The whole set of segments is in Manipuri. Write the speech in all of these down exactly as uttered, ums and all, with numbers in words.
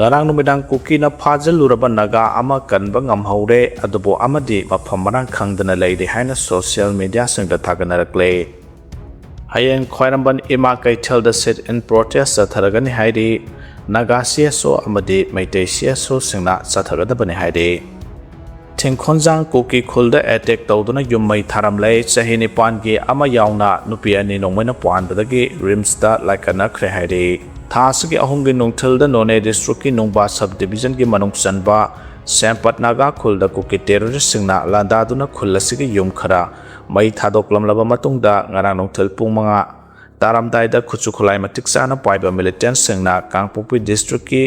ꯉꯔꯥꯡ ꯅꯨꯃꯤꯗꯥꯡ ꯀꯨꯀꯤꯅ ꯐꯥꯖꯤꯜꯂꯨꯔꯕ ꯅꯥꯒꯥ ꯑꯃ ꯀꯟꯕ ꯉꯝꯍꯧꯔꯦ, ꯑꯗꯨꯕꯨ ꯑꯃꯗꯤ ꯃꯐꯝ ꯃꯔꯥꯡ ꯈꯪꯗꯅ ꯂꯩꯔꯤ ꯍꯥꯏꯅ ꯁꯣꯁꯤꯌꯦꯜ ꯃꯤꯗꯤꯌꯥꯁꯤꯡꯗ ꯊꯥꯒꯠꯅꯔꯛꯂꯦ꯫ ꯍꯌꯦꯡ ꯈ꯭ꯋꯥꯏꯔꯝꯕꯟ ꯏꯃꯥ ꯀꯩꯊꯦꯜꯗ sit-in protest ꯆꯠꯊꯔꯒꯅꯤ ꯍꯥꯏꯔꯤ꯫ ꯅꯥꯒꯥ ꯁꯤ ꯑꯦꯁ ꯑꯣ ꯑꯃꯗꯤ ꯃꯩꯇꯩ ꯁꯤ ꯑꯦꯁ ꯑꯣꯁꯤꯡꯅ ꯆꯠꯊꯒꯗꯕꯅꯤ ꯍꯥꯏꯔꯤ꯫ ꯊꯤꯡꯈꯣꯟꯖꯥꯡ ꯀꯨꯀꯤ ꯈꯨꯜꯗ attack ꯇꯧꯗꯨꯅ ꯌꯨꯝ ꯃꯩ ꯊꯥꯔꯝꯂꯦ꯫ ꯆꯍꯤ ꯅꯤꯄꯥꯟꯒꯤ ꯑꯃ ꯌꯥꯎꯅ ꯅꯨꯄꯤ ꯑꯅꯤ ꯅꯣꯡꯃꯩꯅ ꯄꯥꯟꯕꯗꯒꯤ ꯔꯤꯝꯁꯇ ꯂꯥꯏꯀꯠꯅꯈ꯭ꯔꯦ ꯍꯥꯏꯔꯤ꯫ ꯊꯥ ꯑꯁꯤꯒꯤ ꯑꯍꯨꯝꯒꯤ ꯅꯨꯡꯊꯤꯜꯗ ꯅꯣꯅꯦ ꯗꯤꯁꯇ꯭ꯔꯤꯛꯀꯤ ꯅꯨꯡꯕꯥ sub divisionꯒꯤ ꯃꯅꯨꯡ ꯆꯟꯕ ꯁꯦꯝꯄꯠ ꯅꯥꯒꯥ ꯈꯨꯜꯗ ꯀꯨꯀꯤ terroristꯁꯤꯡꯅ ꯂꯥꯟꯗꯥꯗꯨꯅ ꯈꯨꯜ ꯑꯁꯤꯒꯤ ꯌꯨꯝ ꯈꯔ ꯃꯩ ꯊꯥꯗꯣꯛꯂꯝꯂꯕ ꯃꯇꯨꯡꯗ ꯉꯔꯥꯡ ꯅꯨꯡꯊꯤꯜ ꯄꯨꯡ ꯃꯉꯥ ꯇꯥꯔꯝꯗꯥꯏꯗ ꯈꯨꯠꯁꯨ ꯈꯨꯠꯂꯥꯏ ꯃꯇꯤꯛ ꯆꯥꯅ ꯄꯥꯏꯕ militantꯁꯤꯡꯅ ꯀꯥꯡꯄꯣꯛꯄꯤ districtꯀꯤ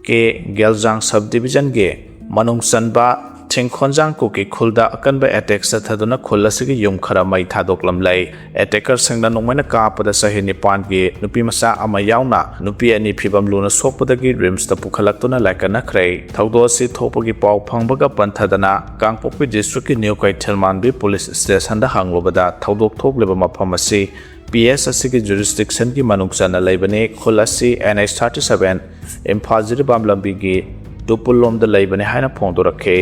ꯀꯦ ꯒꯦꯜꯖꯥꯡ sub divisionꯒꯤ ꯃꯅꯨꯡ ꯆꯟꯕ ꯊꯤꯡꯈꯣꯟꯖꯥꯡ ꯀꯨꯀꯤ ꯈꯨꯜꯗ ꯑꯀꯟꯕ attack ꯆꯠꯊꯗꯨꯅ ꯈꯨꯜ ꯑꯁꯤꯒꯤ ꯌꯨꯝ ꯈꯔ ꯃꯩ ꯊꯥꯗꯣꯛꯂꯝꯂꯦ꯫ Attackerꯁꯤꯡꯅ ꯅꯣꯡꯃꯩꯅ ꯀꯥꯞꯄꯗ ꯆꯍꯤ ꯅꯤꯄꯥꯟꯒꯤ ꯅꯨꯄꯤ ꯃꯆꯥ ꯑꯃ ꯌꯥꯎꯅ ꯅꯨꯄꯤ ꯑꯅꯤ ꯐꯤꯕꯝ ꯂꯨꯅ ꯁꯣꯛꯄꯗꯒꯤ ꯔꯤꯝꯁꯇ ꯄꯨꯈꯠꯂꯛꯇꯨꯅ ꯂꯥꯏꯀꯠꯅꯈ꯭ꯔꯦ꯫ ꯊꯧꯗꯣꯛ ꯑꯁꯤ ꯊꯣꯛꯄꯒꯤ ꯄꯥꯎ ꯐꯪꯕꯒ ꯄꯟꯊꯗꯅ ꯀꯥꯡꯄꯣꯛꯄꯤ districtꯀꯤ ꯅ꯭ꯌꯨ ꯀꯩꯊꯦꯜꯃꯥꯟꯕꯤ police stationꯗ ꯍꯪꯂꯨꯕꯗ ꯊꯧꯗꯣꯛ ꯊꯣꯛꯂꯤꯕ ꯃꯐꯝ ꯑꯁꯤ P S ꯑꯁꯤꯒꯤ jurisdictionꯒꯤ ꯃꯅꯨꯡ ꯆꯟꯅ ꯂꯩꯕꯅꯤ꯫ ꯈꯨꯜ ꯑꯁꯤ N H thirty seven Imphal Jiribam ꯂꯝꯕꯤꯒꯤ ꯇꯨꯄꯨꯜ ꯂꯣꯝꯗ ꯂꯩꯕꯅꯤ ꯍꯥꯏꯅ ꯐꯣꯡꯗꯣꯔꯛꯈꯤ꯫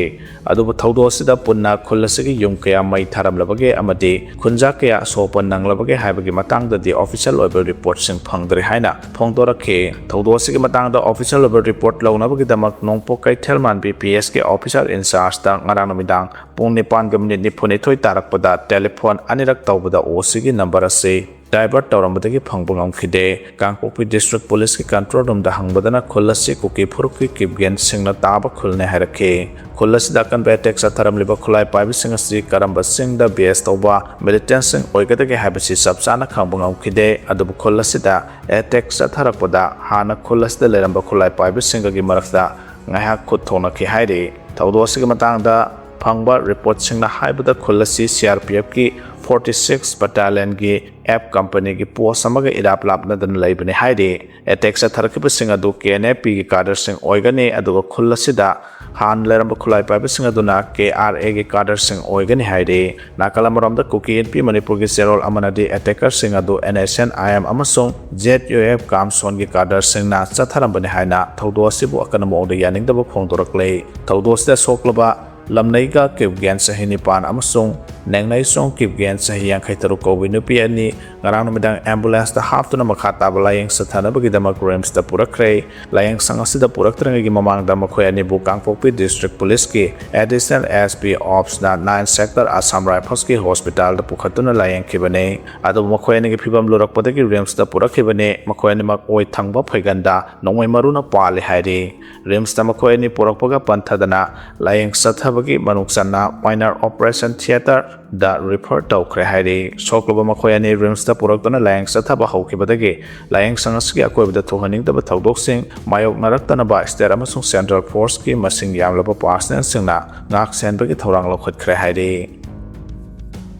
ꯑꯗꯨꯕꯨ ꯊꯧꯗꯣꯛ ꯑꯁꯤꯗ ꯄꯨꯟꯅ ꯈꯨꯜ ꯑꯁꯤꯒꯤ ꯌꯨꯝ ꯀꯌꯥ ꯃꯩ ꯊꯥꯔꯝꯂꯕꯒꯦ ꯑꯃꯗꯤ ꯈꯨꯟꯖꯥ ꯀꯌꯥ ꯑꯁꯣꯛꯄ ꯅꯪꯂꯕꯒꯦ ꯍꯥꯏꯕꯒꯤ ꯃꯇꯥꯡꯗꯗꯤ official ꯑꯣꯏꯕ reportꯁꯤꯡ ꯐꯪꯗ꯭ꯔꯤ ꯍꯥꯏꯅ ꯐꯣꯡꯗꯣꯔꯛꯈꯤ꯫ ꯊꯧꯗꯣꯛ ꯑꯁꯤꯒꯤ ꯃꯇꯥꯡꯗ official ꯑꯣꯏꯕ report ꯂꯧꯅꯕꯒꯤꯗꯃꯛ ꯅꯣꯡꯄꯣꯛ ꯀꯩꯊꯦꯜꯃꯥꯟꯕꯤ P Sꯀꯤ officer in chargeꯇ ꯉꯔꯥꯡ ꯅꯨꯃꯤꯗꯥꯡ ꯄꯨꯡ ꯅꯤꯄꯥꯟꯒ minute ꯅꯤꯐꯨꯅꯤꯊꯣꯏ ꯇꯥꯔꯛꯄꯗ telephone ꯑꯅꯤꯔꯛ ꯇꯧꯕꯗ OCꯒꯤ number ꯑꯁꯤ divert ꯇꯧꯔꯝꯕꯗꯒꯤ ꯐꯪꯕ ꯉꯝꯈꯤꯗꯦ꯫ ꯀꯥꯡꯄꯣꯛꯄꯤ district policeꯀꯤ control roomꯗ ꯍꯪꯕꯗꯅ ꯈꯨꯜ ꯑꯁꯤ ꯀꯨꯀꯤ ꯐꯨꯔꯨꯞꯀꯤ ꯀꯤꯞꯒꯦꯟꯁꯤꯡꯅ ꯇꯥꯕ ꯈꯨꯜꯅꯤ ꯍꯥꯏꯔꯛꯈꯤ꯫ ꯈꯨꯜ ꯑꯁꯤꯗ ꯑꯀꯟꯕ attack ꯆꯠꯊꯔꯝꯂꯤꯕ ꯈꯨꯠꯂꯥꯏ ꯄꯥꯏꯕꯁꯤꯡ ꯑꯁꯤ ꯀꯔꯝꯕ ꯆꯤꯡꯗ base ꯇꯧꯕ militantꯁꯤꯡ ꯑꯣꯏꯒꯗꯒꯦ ꯍꯥꯏꯕꯁꯤ ꯆꯞ ꯆꯥꯅ ꯈꯪꯕ ꯉꯝꯈꯤꯗꯦ꯫ ꯑꯗꯨꯕꯨ ꯈꯨꯜ ꯑꯁꯤꯗ attack ꯆꯠꯊꯔꯛꯄꯗ ꯍꯥꯟꯅ ꯈꯨꯜ ꯑꯁꯤꯗ ꯂꯩꯔꯝꯕ ꯈꯨꯠꯂꯥꯏ ꯄꯥꯏꯕꯁꯤꯡꯒꯒꯤ ꯃꯔꯛꯇ ꯉꯥꯏꯍꯥꯛ ꯈꯨꯠ ꯊꯣꯛꯅꯈꯤ ꯍꯥꯏꯔꯤ꯫ ꯊꯧꯗꯣꯛ ꯑꯁꯤꯒꯤ ꯃꯇꯥꯡꯗ ꯐꯪꯕ reportꯁꯤꯡꯅ ꯍꯥꯏꯕꯗ ꯈꯨꯜ ꯑꯁꯤ C R P Fꯀꯤ forty six Battalionꯒꯤ F Companyꯒꯤ post ꯑꯃꯒ ꯏꯔꯥꯞ ꯂꯥꯞꯅꯗꯅ ꯂꯩꯕꯅꯤ ꯍꯥꯏꯔꯤ꯫ Attack ꯆꯠꯊꯔꯛꯈꯤꯕꯁꯤꯡ ꯑꯗꯨ K N A Fꯒꯤ cadreꯁꯤꯡ ꯑꯣꯏꯒꯅꯤ, ꯑꯗꯨꯒ ꯈꯨꯜ ꯑꯁꯤꯗ ꯍꯥꯟꯅ ꯂꯩꯔꯝꯕ ꯈꯨꯠꯂꯥꯏ ꯄꯥꯏꯕꯁꯤꯡ ꯑꯗꯨꯅ K R Aꯒꯤ cadreꯁꯤꯡ ꯑꯣꯏꯒꯅꯤ ꯍꯥꯏꯔꯤ꯫ ꯅꯥꯀꯜ ꯑꯃꯔꯣꯝꯗ ꯀꯨꯀꯤ ꯏꯟꯄꯤ ꯃꯅꯤꯄꯨꯔꯒꯤ ꯆꯦꯔꯣꯜ ꯑꯃꯅꯗꯤ attackerꯁꯤꯡ ꯑꯗꯨ N S N I M ꯑꯃꯁꯨꯡ Z U F ꯀꯥꯝꯁꯣꯟꯒꯤ cadreꯁꯤꯡꯅ ꯆꯠꯊꯔꯝꯕꯅꯤ ꯍꯥꯏꯅ ꯊꯧꯗꯣꯛ ꯑꯁꯤꯕꯨ ꯑꯀꯟꯕ ꯃꯑꯣꯡꯗ ꯌꯥꯅꯤꯡꯗꯕ ꯐꯣꯡꯗꯣꯔꯛꯂꯦ꯫ ꯊꯧꯗꯣꯛ ꯑꯁꯤꯗ ꯁꯣꯛꯂꯕ ꯂꯝꯅꯩꯒ ꯀꯤꯞꯒꯦꯟ ꯆꯍꯤ ꯅꯤꯄꯥꯟ ꯑꯃꯁꯨꯡ ꯅꯦꯡꯅꯩꯁꯣꯡ ꯀꯤꯞꯒꯦꯟ ꯆꯍꯤ ꯌꯥꯡꯈꯩ ꯇꯔꯨꯛ ꯀꯧꯕꯤ ꯅꯨꯄꯤ ꯑꯅꯤ ꯉꯔꯥꯡ ꯅꯨꯃꯤꯗꯥꯡ ambulanceꯇ ꯍꯥꯞꯇꯨꯅ ꯃꯈꯥ ꯇꯥꯕ ꯂꯥꯌꯦꯡ ꯆꯠꯊꯅꯕꯒꯤꯗꯃꯛ RIMSꯇ ꯄꯨꯔꯛꯈ꯭ꯔꯦ꯫ ꯂꯥꯌꯦꯡꯁꯪ ꯑꯁꯤꯗ ꯄꯨꯔꯛꯇ꯭ꯔꯤꯉꯩꯒꯤ ꯃꯃꯥꯡꯗ ꯃꯈꯣꯏ ꯑꯅꯤꯕꯨ ꯀꯥꯡꯄꯣꯛꯄꯤ District Policeꯀꯤ Additional S P Opsꯅ nine Sector Assam Riflesꯀꯤ hospitalꯗ ꯄꯨꯈꯠꯇꯨꯅ ꯂꯥꯌꯦꯡꯈꯤꯕꯅꯤ꯫ ꯑꯗꯨꯕꯨ ꯃꯈꯣꯏ ꯑꯅꯤꯒꯤ ꯐꯤꯕꯝ ꯂꯨꯔꯛꯄꯗꯒꯤ RIMSꯇ ꯄꯨꯔꯛꯈꯤꯕꯅꯤ꯫ ꯃꯈꯣꯏ ꯑꯅꯤꯃꯛ ꯑꯣꯏ ꯊꯪꯕ ꯐꯩꯒꯟꯗ ꯅꯣꯡꯃꯩ ꯃꯔꯨꯅ ꯄꯥꯜꯂꯤ ꯍꯥꯏꯔꯤ꯫ RIMSꯇ ꯃꯈꯣꯏ ꯑꯅꯤ ꯄꯨꯔꯛꯄꯒ ꯄꯟꯊꯗꯅ ꯂꯥꯌꯦꯡ ꯆꯠꯊꯕꯒꯤ ꯃꯅꯨꯡ ꯆꯟꯅ Minor Operation Theatreꯗ refer ꯇꯧꯈ꯭ꯔꯦ ꯍꯥꯏꯔꯤ꯫ ꯁꯣꯛꯂꯕ ꯃꯈꯣꯏ ꯑꯅꯤ RIMSꯇ ꯄꯨꯔꯛꯇꯨꯅ ꯂꯥꯌꯦꯡ ꯆꯠꯊꯕ ꯍꯧꯈꯤꯕꯗꯒꯤ ꯂꯥꯌꯦꯡꯁꯪ ꯑꯁꯤꯒꯤ ꯑꯀꯣꯏꯕꯗ ꯊꯣꯛꯍꯟꯅꯤꯡꯗꯕ ꯊꯧꯗꯣꯛꯁꯤꯡ ꯃꯥꯌꯣꯛꯅꯔꯛꯇꯅꯕ state ꯑꯃꯁꯨꯡ central forceꯀꯤ ꯃꯁꯤꯡ ꯌꯥꯝꯂꯕ personnelꯁꯤꯡꯅ ꯉꯥꯛ ꯁꯦꯟꯕꯒꯤ ꯊꯧꯔꯥꯡ ꯂꯧꯈꯠꯈ꯭ꯔꯦ ꯍꯥꯏꯔꯤ꯫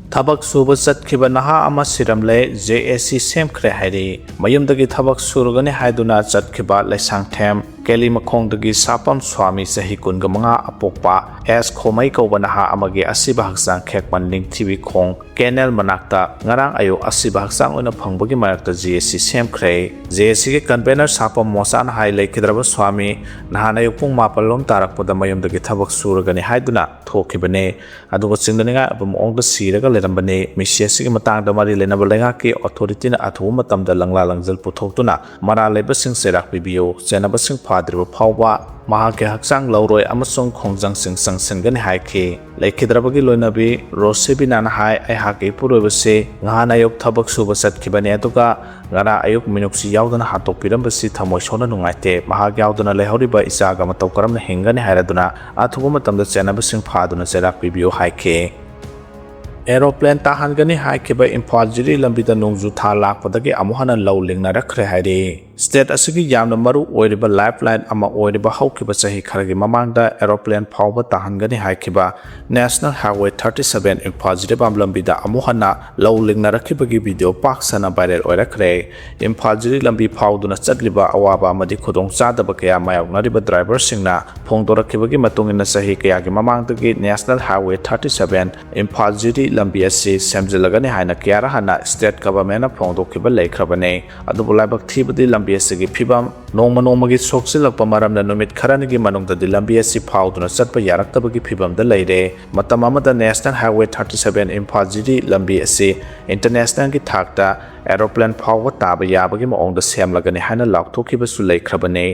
ꯊꯕꯛ ꯁꯨꯕ ꯆꯠꯈꯤꯕ ꯅꯍꯥ ꯑꯃ ꯁꯤꯔꯝꯂꯦ, J A C ꯁꯦꯝꯈ꯭ꯔꯦ ꯍꯥꯏꯔꯤ꯫ ꯃꯌꯨꯝꯗꯒꯤ ꯊꯕꯛ ꯁꯨꯔꯒꯅꯤ ꯍꯥꯏꯗꯨꯅ ꯆꯠꯈꯤꯕ ꯂꯩꯁꯥꯡꯊꯦꯝ ꯀꯦꯂꯤ ꯃꯈꯣꯡꯗꯒꯤ ꯁꯥꯄꯝ ꯁ꯭ꯋꯥꯃꯤ ꯆꯍꯤ ꯀꯨꯟꯒ ꯃꯉꯥ ꯑꯄꯣꯛꯄ S ꯈꯣꯃꯩ ꯀꯧꯕ ꯅꯍꯥ ꯑꯃꯒꯤ ꯑꯁꯤꯕ ꯍꯛꯆꯥꯡ ꯈꯦꯛꯃꯟ ꯅꯤꯡꯊꯤꯕꯤ ꯈꯣꯡ canal ꯃꯅꯥꯛꯇ ꯉꯔꯥꯡ ꯑꯌꯨꯛ ꯑꯁꯤꯕ ꯍꯛꯆꯥꯡ ꯑꯣꯏꯅ ꯐꯪꯕꯒꯤ ꯃꯔꯛꯇ J A C ꯁꯦꯝꯈ꯭ꯔꯦ꯫ J A Cꯒꯤ convener ꯁꯥꯄꯝ ꯃꯣꯆꯥꯅ ꯍꯥꯏ, ꯂꯩꯈꯤꯗ꯭ꯔꯕ ꯁ꯭ꯋꯥꯃꯤ ꯅꯍꯥꯟ ꯑꯌꯨꯛ ꯄꯨꯡ ꯃꯥꯄꯜ ꯂꯣꯝ ꯇꯥꯔꯛꯄꯗ ꯃꯌꯨꯝꯗꯒꯤ ꯊꯕꯛ ꯁꯨꯔꯒꯅꯤ ꯍꯥꯏꯗꯨꯅ ꯊꯣꯛꯈꯤꯕꯅꯤ꯫ ꯑꯗꯨꯒ ꯆꯤꯡꯅꯅꯤꯡꯉꯥꯏ ꯑꯣꯏꯕ ꯃꯑꯣꯡꯗ ꯁꯤꯔꯒ ꯂꯩꯔꯝꯕꯅꯤ꯫ ꯃꯤꯁꯤ ꯑꯁꯤꯒꯤ ꯃꯇꯥꯡꯗ ꯃꯔꯤ ꯂꯩꯅꯕ ꯂꯩꯉꯥꯛꯀꯤ authorityꯅ ꯑꯊꯨꯕ ꯃꯇꯝꯗ ꯂꯪꯂꯥ ꯂꯪꯖꯜ ꯄꯨꯊꯣꯛꯇꯨꯅ ꯃꯔꯥꯜ ꯂꯩꯕꯁꯤꯡ ꯆꯩꯔꯥꯛ ꯄꯤꯕꯤꯌꯨ, ꯆꯦꯟꯅꯕꯁꯤꯡ ꯐꯥꯗ꯭ꯔꯤꯕ ꯐꯥꯎꯕ ꯃꯍꯥꯛꯀꯤ ꯍꯛꯆꯥꯡ ꯂꯧꯔꯣꯏ ꯑꯃꯁꯨꯡ ꯈꯣꯡꯖꯪꯁꯤꯡ ꯆꯪꯁꯤꯟꯒꯅꯤ ꯍꯥꯏꯈꯤ꯫ ꯂꯩꯈꯤꯗ꯭ꯔꯕꯒꯤ ꯂꯣꯏꯅꯕꯤ ꯔꯣꯁꯤꯕꯤꯅꯥꯅ ꯍꯥꯏ, ꯑꯩꯍꯥꯛꯀꯤ ꯏꯄꯨꯔꯣꯏꯕꯁꯤ ꯉꯍꯥꯟ ꯑꯌꯨꯛ ꯊꯕꯛ ꯁꯨꯕ ꯆꯠꯈꯤꯕꯅꯤ, ꯑꯗꯨꯒ ꯉꯔꯥꯡ ꯑꯌꯨꯛ ꯃꯤꯅꯨꯡꯁꯤ ꯌꯥꯎꯗꯅ ꯍꯥꯠꯇꯣꯛꯄꯤꯔꯝꯕꯁꯤ ꯊꯃꯣꯏ ꯁꯣꯛꯅ ꯅꯨꯡꯉꯥꯏꯇꯦ꯫ ꯃꯍꯥꯛ ꯌꯥꯎꯗꯅ ꯂꯩꯍꯧꯔꯤꯕ ꯏꯆꯥꯒ ꯃꯇꯧ ꯀꯔꯝꯅ ꯍꯤꯡꯒꯅꯤ ꯍꯥꯏꯔꯗꯨꯅ ꯑꯊꯨꯕ ꯃꯇꯝꯗ ꯆꯦꯟꯅꯕꯁꯤꯡ ꯐꯥꯗꯨꯅ ꯆꯩꯔꯥꯛ ꯄꯤꯕꯤꯌꯨ ꯍꯥꯏꯈꯤ꯫ Aeroplane ꯇꯥꯍꯟꯒꯅꯤ ꯍꯥꯏꯈꯤꯕ ꯏꯝꯐꯥꯜ ꯖꯤꯔꯤ ꯂꯝꯕꯤꯗ ꯅꯣꯡꯖꯨ ꯊꯥ ꯂꯥꯛꯄꯗꯒꯤ ꯑꯃꯨꯛ ꯍꯟꯅ ꯂꯧ ꯂꯤꯡꯅꯔꯛꯈ꯭ꯔꯦ ꯍꯥꯏꯔꯤ꯫ ꯁ꯭ꯇꯦꯠ ꯑꯁꯤꯒꯤ ꯌꯥꯝꯅ ꯃꯔꯨ ꯑꯣꯏꯔꯤꯕ ꯂꯥꯏꯐ ꯂꯥꯏꯟ ꯑꯃ ꯑꯣꯏꯔꯤꯕ ꯍꯧꯈꯤꯕ ꯆꯍꯤ ꯈꯔꯒꯤ ꯃꯃꯥꯡꯗ ꯑꯦꯔꯣꯄ꯭ꯂꯦꯟ ꯐꯥꯎꯕ ꯇꯥꯍꯟꯒꯅꯤ ꯍꯥꯏꯈꯤꯕ national highway thirty seven Imphal Jiribam ꯂꯝꯕꯤꯗ ꯑꯃꯨꯛ ꯍꯟꯅ ꯂꯧ ꯂꯤꯡꯅꯔꯛꯈꯤꯕꯒꯤ ꯚꯤꯗꯤꯑꯣ ꯄꯥꯛ ꯁꯟꯅ ꯚꯥꯏꯔꯦꯜ ꯑꯣꯏꯔꯛꯈ꯭ꯔꯦ꯫ ꯏꯝꯐꯥꯜ ꯖꯤꯔꯤ ꯂꯝꯕꯤ ꯐꯥꯎꯗꯨꯅ ꯆꯠꯂꯤꯕ ꯑꯋꯥꯕ ꯑꯃꯗꯤ ꯈꯨꯗꯣꯡꯆꯥꯗꯕ ꯀꯌꯥ ꯃꯥꯌꯣꯛꯅꯔꯤꯕ ꯗ꯭ꯔꯥꯏꯚꯔꯁꯤꯡꯅ ꯐꯣꯡꯗꯣꯔꯛꯈꯤꯕꯒꯤ ꯃꯇꯨꯡ ꯏꯟꯅ ꯆꯍꯤ ꯀꯌꯥꯒꯤ ꯃꯃꯥꯡꯗꯒꯤ national highway thirty seven Imphal Jiri ꯂꯝꯕꯤ ꯑꯁꯤ ꯁꯦꯝꯖꯤꯜꯂꯒꯅꯤ ꯍꯥꯏꯅ ꯀꯌꯥꯔ ꯍꯟꯅ ꯁ꯭ꯇꯦꯠ ꯒꯚꯔꯟꯃꯦꯟꯠꯅ ꯐꯣꯡꯗꯣꯛꯈꯤꯕ ꯂꯩꯈ꯭ꯔꯕꯅꯤ꯫ ꯑꯗꯨꯕꯨ ꯂꯥꯏꯕꯛ ꯊꯤꯕꯗꯤ ꯂꯝꯕꯤ ꯑꯁꯤꯒꯤ ꯐꯤꯕꯝ ꯅꯣꯡꯃ ꯅꯣꯡꯃꯒꯤ ꯁꯣꯛꯆꯤꯜꯂꯛꯄ ꯃꯔꯝꯅ ꯅꯨꯃꯤꯠ ꯈꯔꯅꯤꯒꯤ ꯃꯅꯨꯡꯗꯗꯤ ꯂꯝꯕꯤ ꯑꯁꯤ ꯐꯥꯎꯗꯨꯅ ꯆꯠꯄ ꯌꯥꯔꯛꯇꯕꯒꯤ ꯐꯤꯕꯝꯗ ꯂꯩꯔꯦ꯫ ꯃꯇꯝ ꯑꯃꯗ national highway thirty seven Imphal Jiri ꯂꯝꯕꯤ ꯑꯁꯤ ꯏꯟꯇꯔꯅꯦꯁꯅꯦꯜꯒꯤ ꯊꯥꯛꯇ ꯑꯦꯔꯣꯄ꯭ꯂꯦꯟ ꯐꯥꯎꯕ ꯇꯥꯕ ꯌꯥꯕꯒꯤ ꯃꯑꯣꯡꯗ ꯁꯦꯝꯂꯒꯅꯤ ꯍꯥꯏꯅ ꯂꯥꯎꯊꯣꯛꯈꯤꯕꯁꯨ ꯂꯩꯈ꯭ꯔꯕꯅꯤ꯫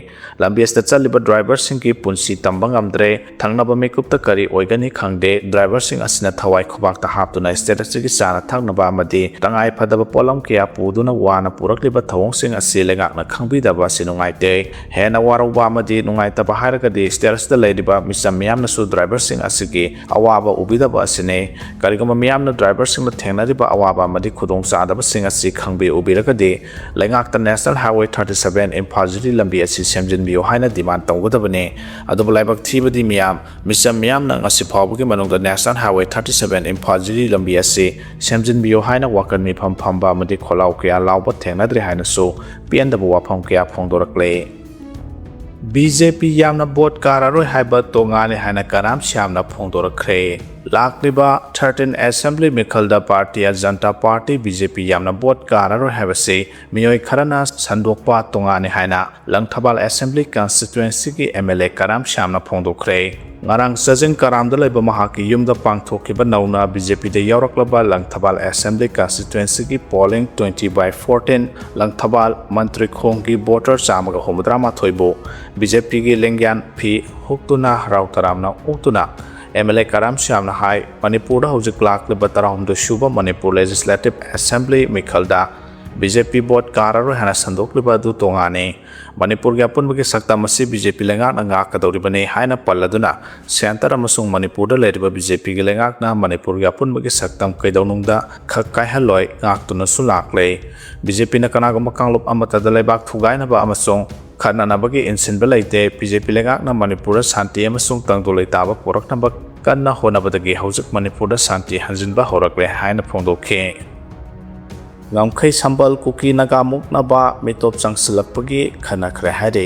ꯂꯝꯕꯤ ꯑꯁꯤꯗ ꯆꯠꯂꯤꯕ ꯗ꯭ꯔꯥꯏꯚꯔꯁꯤꯡꯒꯤ ꯄꯨꯟꯁꯤ ꯇꯝꯕ ꯉꯝꯗ꯭ꯔꯦ꯫ ꯊꯪꯅꯕ ꯃꯤꯀꯨꯞꯇ ꯀꯔꯤ ꯑꯣꯏꯒꯅꯤ ꯈꯪꯗꯦ꯫ ꯗ꯭ꯔꯥꯏꯚꯔꯁꯤꯡ ꯑꯁꯤꯅ ꯊꯋꯥꯏ ꯈꯨꯕꯥꯛꯇ ꯍꯥꯞꯇꯨꯅ ꯁ꯭ꯇꯦꯠ ꯑꯁꯤꯒꯤ ꯆꯥꯅ ꯊꯛꯅꯕ ꯑꯃꯗꯤ ꯇꯉꯥꯏ ꯐꯗꯕ ꯄꯣꯠꯂꯝ ꯀꯌꯥ ꯄꯨꯗꯨꯅ ꯋꯥꯅ ꯄꯨꯔꯛꯂꯤꯕ ꯊꯧꯑꯣꯡꯁꯤꯡ ꯑꯁꯤ ꯂꯩꯉꯥꯛꯅ ꯈꯪꯕꯤꯗꯕ ꯑꯁꯤ ꯅꯨꯡꯉꯥꯏꯇꯦ꯫ ꯍꯦꯟꯅ ꯋꯥꯔꯧꯕ ꯑꯃꯗꯤ ꯅꯨꯡꯉꯥꯏꯇꯕ ꯍꯥꯏꯔꯒꯗꯤ ꯁ꯭ꯇꯦꯠ ꯑꯁꯤꯗ ꯂꯩꯔꯤꯕ ꯃꯤꯆꯝ ꯃꯤꯌꯥꯝꯅꯁꯨ ꯗ꯭ꯔꯥꯏꯚꯔꯁꯤꯡ ꯑꯁꯤꯒꯤ ꯑꯋꯥꯕ ꯎꯕꯤꯗꯕ ꯑꯁꯤꯅꯤ꯫ ꯀꯔꯤꯒꯨꯝꯕ ꯃꯤꯌꯥꯝꯅ ꯗ꯭ꯔꯥꯏꯚꯔꯁꯤꯡꯅ ꯊꯦꯡꯅꯔꯤꯕ ꯑꯋꯥꯕ ꯑꯃꯗꯤ ꯈꯨꯗꯣꯡꯆꯥꯗꯕꯁꯤꯡ ꯑꯁꯤ ꯈꯪꯕꯤ ꯎꯕꯤꯔꯒꯗꯤ ꯂꯩꯉꯥꯛꯇ national highway thirty seven Imphal Jiri ꯂꯝꯕꯤ ꯑꯁꯤ ꯁꯦꯝꯖꯤꯟꯕꯤꯌꯨ ꯍꯥꯏꯅ ꯗꯤꯃꯥꯟ ꯇꯧꯒꯗꯕꯅꯤ꯫ ꯑꯗꯨꯕꯨ ꯂꯥꯏꯕꯛ ꯊꯤꯕꯗꯤ ꯃꯤꯌꯥꯝ, ꯃꯤꯆꯝ ꯃꯤꯌꯥꯝꯅ ꯉꯁꯤ ꯐꯥꯎꯕꯒꯤ ꯃꯅꯨꯡꯗ national highway thirty seven Imphal Jiri ꯂꯝꯕꯤ ꯑꯁꯤ ꯁꯦꯝꯖꯤꯟꯕꯤꯌꯨ ꯍꯥꯏꯅ ꯋꯥꯀꯟ ꯃꯤꯐꯝ ꯐꯝꯕ ꯑꯃꯗꯤ ꯈꯣꯜꯂꯥꯎ ꯀꯌꯥ ꯂꯥꯎꯕ ꯊꯦꯡꯅꯗ꯭ꯔꯤ ꯍꯥꯏꯅꯁꯨ ꯄꯦꯟꯗꯕ ꯋꯥꯐꯝ ꯀꯌꯥ ꯐꯣꯡꯗꯣꯔꯛꯂꯦ꯫ ꯕꯤ ꯖꯦ ꯄꯤ ꯌꯥꯝꯅ ꯚꯣꯠ ꯀꯥꯔꯔꯣꯏ ꯍꯥꯏꯕ ꯇꯣꯉꯥꯟꯅꯤ ꯍꯥꯏꯅ ꯀꯔꯥꯝ ꯁ꯭ꯌꯥꯝꯅ ꯐꯣꯡꯗꯣꯔꯛꯈ꯭ꯔꯦ꯫ ꯂꯥꯛꯂꯤꯕ ꯊꯥꯔꯇꯤꯟ ꯑꯦꯁꯦꯝꯕ꯭ꯂꯤ ꯃꯤꯈꯜꯗ Bharatiya Janata party, B J P, ꯌꯥꯝꯅ ꯚꯣꯠ ꯀꯥꯔꯔꯣꯏ ꯍꯥꯏꯕꯁꯤ ꯃꯤꯑꯣꯏ ꯈꯔꯅ ꯁꯟꯗꯣꯛꯄ ꯇꯣꯉꯥꯟꯅꯤ ꯍꯥꯏꯅ ꯂꯪꯊꯕꯥꯜ ꯑꯦꯁꯦꯝꯕ꯭ꯂꯤ ꯀꯟꯁꯇꯤꯇ꯭ꯋꯦꯟꯁꯤꯒꯤ ꯑꯦꯝ ꯑꯦꯜ ꯑꯦ ꯀꯔꯥꯝ ꯁ꯭ꯌꯥꯝꯅ ꯐꯣꯡꯗꯣꯛꯈ꯭ꯔꯦ꯫ ꯉꯔꯥꯡ ꯆꯥꯖꯤꯡ ꯀꯔꯥꯝꯗ ꯂꯩꯕ ꯃꯍꯥꯛꯀꯤ ꯌꯨꯝꯗ ꯄꯥꯡꯊꯣꯛꯈꯤꯕ ꯅꯧꯅ ꯕꯤ ꯖꯦ ꯄꯤꯗ ꯌꯥꯎꯔꯛꯂꯕ ꯂꯪꯊꯕꯥꯜ ꯑꯦꯁꯦꯝꯕ꯭ꯂꯤ ꯀꯟꯁꯇꯤꯇ꯭ꯋꯦꯟꯁꯤꯒꯤ ꯄꯣꯂꯤꯡ twenty by fourteen ꯂꯪꯊꯕꯥꯜ ꯃꯟꯇ꯭ꯔꯤꯈꯣꯡꯒꯤ ꯚꯣꯇꯔ ꯆꯥꯝꯃꯒ ꯍꯨꯝꯐꯨꯇꯔꯥ ꯃꯥꯊꯣꯏꯕꯨ ꯕꯤ ꯖꯦ ꯄꯤꯒꯤ ꯂꯦꯡꯌꯥꯟ ꯐꯤ ꯍꯨꯛꯇꯨꯅ ꯍꯔꯥꯎ ꯇꯔꯥꯝꯅ ꯑꯣꯛꯇꯨꯅ ꯑꯦꯝ ꯑꯦꯜ ꯑꯦ ꯀꯔꯥꯝ ꯁ꯭ꯌꯥꯝꯅ ꯍꯥꯏ, ꯃꯅꯤꯄꯨꯔꯗ ꯍꯧꯖꯤꯛ ꯂꯥꯛꯂꯤꯕ ꯇꯔꯥꯍꯨꯝꯗꯣꯏ ꯁꯨꯕ ꯃꯅꯤꯄꯨꯔ ꯂꯦꯖꯤꯁꯂꯦꯇꯤꯚ ꯑꯦꯁꯦꯝꯕ꯭ꯂꯤ ꯃꯤꯈꯜꯗ ꯕꯤ ꯖꯦ ꯄꯤ ꯚꯣꯠ ꯀꯥꯔꯔꯣꯏ ꯍꯥꯏꯅ ꯁꯟꯗꯣꯛꯂꯤꯕ ꯑꯗꯨ ꯇꯣꯉꯥꯟꯅꯤ꯫ ꯃꯅꯤꯄꯨꯔꯒꯤ ꯑꯄꯨꯟꯕꯒꯤ ꯁꯛꯇꯝ ꯑꯁꯤ ꯕꯤ ꯖꯦ ꯄꯤ ꯂꯩꯉꯥꯛꯅ ꯉꯥꯛꯀꯗꯧꯔꯤꯕꯅꯤ ꯍꯥꯏꯅ ꯄꯜꯂꯗꯨꯅ, ꯁꯦꯟꯇꯔ ꯑꯃꯁꯨꯡ ꯃꯅꯤꯄꯨꯔꯗ ꯂꯩꯔꯤꯕ ꯕꯤ ꯖꯦ ꯄꯤꯒꯤ ꯂꯩꯉꯥꯛꯅ ꯃꯅꯤꯄꯨꯔꯒꯤ ꯑꯄꯨꯟꯕꯒꯤ ꯁꯛꯇꯝ ꯀꯩꯗꯧꯅꯨꯡꯗ ꯈꯛ ꯀꯥꯏꯍꯜꯂꯣꯏ ꯉꯥꯛꯇꯨꯅꯁꯨ ꯂꯥꯛꯂꯦ꯫ ꯕꯤ ꯖꯦ ꯄꯤꯅ ꯀꯅꯥꯒꯨꯝꯕ ꯀꯥꯡꯂꯨꯞ ꯑꯃꯠꯇꯗ ꯂꯩꯕꯥꯛ ꯊꯨꯒꯥꯏꯅꯕ ꯑꯃꯁꯨꯡ ꯈꯠꯅꯅꯕꯒꯤ ꯏꯟꯁꯤꯟꯕ ꯂꯩꯇꯦ꯫ ꯕꯤ ꯖꯦ ꯄꯤ ꯂꯩꯉꯥꯛꯅ ꯃꯅꯤꯄꯨꯔꯗ ꯁꯥꯟꯇꯤ ꯑꯃꯁꯨꯡ ꯇꯪꯗꯨ ꯂꯩꯇꯥꯕ ꯄꯨꯔꯛꯅꯕ ꯀꯟꯅ ꯍꯣꯠꯅꯕꯗꯒꯤ ꯍꯧꯖꯤꯛ ꯃꯅꯤꯄꯨꯔꯗ ꯁꯥꯟꯇꯤ ꯍꯟꯖꯤꯟꯕ ꯍꯧꯔꯛꯂꯦ ꯍꯥꯏꯅ ꯐꯣꯡꯗꯣꯛꯈꯤ꯫ ꯉꯝꯈꯩ ꯁꯝꯕꯜ ꯀꯨꯀꯤ ꯅꯥꯒꯥ ꯃꯨꯛꯅꯕ ꯃꯤꯇꯣꯞ ꯆꯪꯁꯤꯜꯂꯛꯄꯒꯤ ꯈꯟꯅꯈ꯭ꯔꯦ ꯍꯥꯏꯔꯤ꯫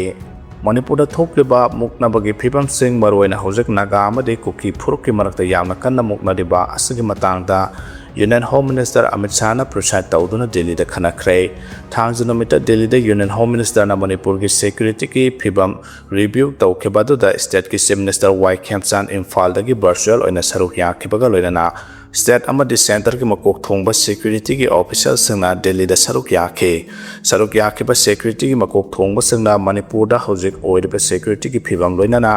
ꯃꯅꯤꯄꯨꯔꯗ ꯊꯣꯛꯂꯤꯕ ꯃꯨꯛꯅꯕꯒꯤ ꯐꯤꯕꯝꯁꯤꯡ, ꯃꯔꯨꯑꯣꯏꯅ ꯍꯧꯖꯤꯛ ꯅꯥꯒꯥ ꯑꯃꯗꯤ ꯀꯨꯀꯤ ꯐꯨꯔꯨꯞꯀꯤ ꯃꯔꯛꯇ ꯌꯥꯝꯅ ꯀꯟꯅ ꯃꯨꯛꯅꯔꯤꯕ ꯑꯁꯤꯒꯤ ꯃꯇꯥꯡꯗ Union Home Minister Amit ꯁꯥꯍꯅ preside ꯇꯧꯗꯨꯅ ꯗꯤꯜꯂꯤꯗ ꯈꯟꯅꯈ꯭ꯔꯦ꯫ ꯊꯥꯡꯖ ꯅꯨꯃꯤꯠꯇ ꯗꯤꯜꯂꯤꯗ Union Home Ministerꯅ ꯃꯅꯤꯄꯨꯔꯒꯤ securityꯒꯤ ꯐꯤꯕꯝ review ꯇꯧꯈꯤꯕ ꯑꯗꯨꯗ stateꯀꯤ Chief Minister ꯋꯥꯏ ꯈꯦꯝꯆꯥꯟ ꯏꯝꯐꯥꯜꯗꯒꯤ virtual ꯑꯣꯏꯅ ꯁꯔꯨꯛ ꯌꯥꯈꯤꯕꯒ ꯂꯣꯏꯅꯅ state ꯑꯃꯗꯤ centreꯒꯤ ꯃꯀꯣꯛ ꯊꯣꯡꯕ securityꯒꯤ officialꯁꯤꯡꯅ ꯗꯤꯜꯂꯤꯗ ꯁꯔꯨꯛ ꯌꯥꯈꯤ꯫ ꯁꯔꯨꯛ ꯌꯥꯈꯤꯕ securityꯒꯤ ꯃꯀꯣꯛ ꯊꯣꯡꯕꯁꯤꯡꯅ ꯃꯅꯤꯄꯨꯔꯗ ꯍꯧꯖꯤꯛ ꯑꯣꯏꯔꯤꯕ securityꯒꯤ ꯐꯤꯕꯝ, ꯂꯣꯏꯅꯅ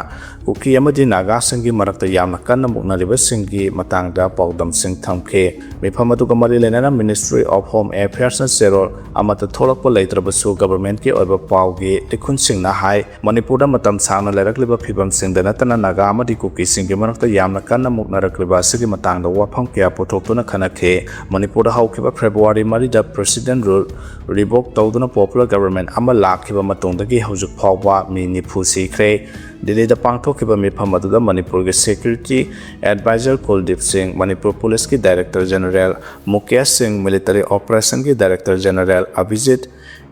ꯀꯨꯀꯤ ꯑꯃꯗꯤ ꯅꯥꯒꯥꯁꯤꯡꯒꯤ ꯃꯔꯛꯇ ꯌꯥꯝꯅ ꯀꯟꯅ ꯃꯨꯛꯅꯔꯤꯕꯁꯤꯡꯒꯤ ꯃꯇꯥꯡꯗ ꯄꯥꯎꯗꯝꯁꯤꯡ ꯊꯝꯈꯤ꯫ ꯃꯤꯐꯝ ꯑꯗꯨꯒ ꯃꯔꯤ ꯂꯩꯅꯅ Ministry of Home Affairsꯅ ꯆꯦꯔꯣꯜ ꯑꯃꯠꯇ ꯊꯣꯛꯂꯛꯄ ꯂꯩꯇ꯭ꯔꯕꯁꯨ, governmentꯀꯤ ꯑꯣꯏꯕ ꯄꯥꯎꯒꯤ ꯂꯤꯈꯨꯟꯁꯤꯡꯅ ꯍꯥꯏ, ꯃꯅꯤꯄꯨꯔꯗ ꯃꯇꯝ ꯁꯥꯡꯅ ꯂꯩꯔꯛꯂꯤꯕ ꯐꯤꯕꯝꯁꯤꯡꯗ ꯅꯠꯇꯅ ꯅꯥꯒꯥ ꯑꯃꯗꯤ ꯀꯨꯀꯤꯁꯤꯡꯒꯤ ꯃꯔꯛꯇ ꯌꯥꯝꯅ ꯀꯟꯅ ꯃꯨꯛꯅꯔꯛꯂꯤꯕ ꯑꯁꯤꯒꯤ ꯃꯇꯥꯡꯗ ꯋꯥꯐꯝ ꯀꯌꯥ ꯄꯨꯊꯣꯛꯇꯨꯅ ꯈꯟꯅꯈꯤ꯫ ꯃꯅꯤꯄꯨꯔꯗ ꯍꯧꯈꯤꯕ February ꯃꯔꯤꯗ President Rule revoke ꯇꯧꯗꯨꯅ popular government ꯑꯃ ꯂꯥꯛꯈꯤꯕ ꯃꯇꯨꯡꯗꯒꯤ ꯍꯧꯖꯤꯛ ꯐꯥꯎꯕ ꯃꯤ ꯅꯤꯐꯨ ꯁꯤꯈ꯭ꯔꯦ꯫ ꯗꯤꯜꯂꯤꯗ ꯄꯥꯡꯊꯣꯛꯈꯤꯕ ꯃꯤꯐꯝ ꯑꯗꯨꯗ ꯃꯅꯤꯄꯨꯔꯒꯤ security advisor ꯀꯨꯜꯗꯤꯞ ꯁꯤꯡ, ꯃꯅꯤꯄꯨꯔ ꯄꯨꯂꯤꯁꯀꯤ Director General ꯃꯨꯀꯦꯁ ꯁꯤꯡ, military operationꯒꯤ Director General ꯑꯚꯤꯖꯤꯠ